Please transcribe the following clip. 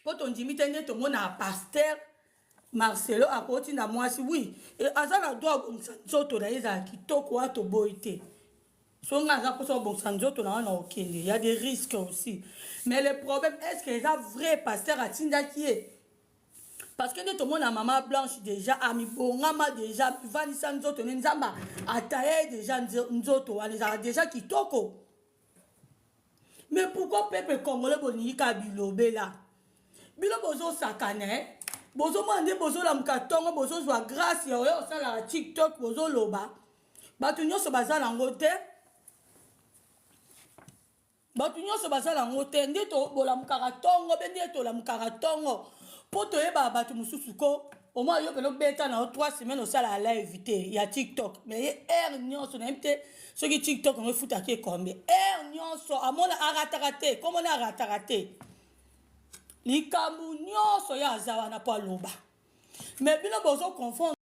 Mpo tondimi te nde tomonaka pasteur Marcelo akotinda mwasi. Oui, aza na droit abongisa nzoto na ye, ezala kitoko wana, toboyi te. So nga aza mposa kobongisa nzoto na wana, okende, y a des risques aussi. Mais le problème, est ce que eza vrai pasteur atindaki ye? Parce que nde tomona Mama Blanche déjà amibongama, déjà amivandisa nzoto ne, Nzambe ataye déjà nzoto wana, ezala déjà kitoko. Mais pourquoi peuple congolais bolingi kaka bilobela? Bino bozosakana, eh? Bozomona nde bozolamuka ntongo, bozozwa grâce ya oyo osalaka TikTok, bozoloba. Bato nyonso baza nango te, bato nyonso baza nango te. Nde bolamukaka ntongo mpe nde tolamukaka ntongo mpo toyebaka bato mosusu ko omoi. Yo mpena obeta na yo 3 semaines, osala live te ya TikTok, mais ye heure nyonso, nayebi te soki TikTok yango efutaki ekombe. Heure nyonso amona arataka te, komona arataka te likambo nyonso ye aza wana mpo aloba. Mais bino bozoconfondre.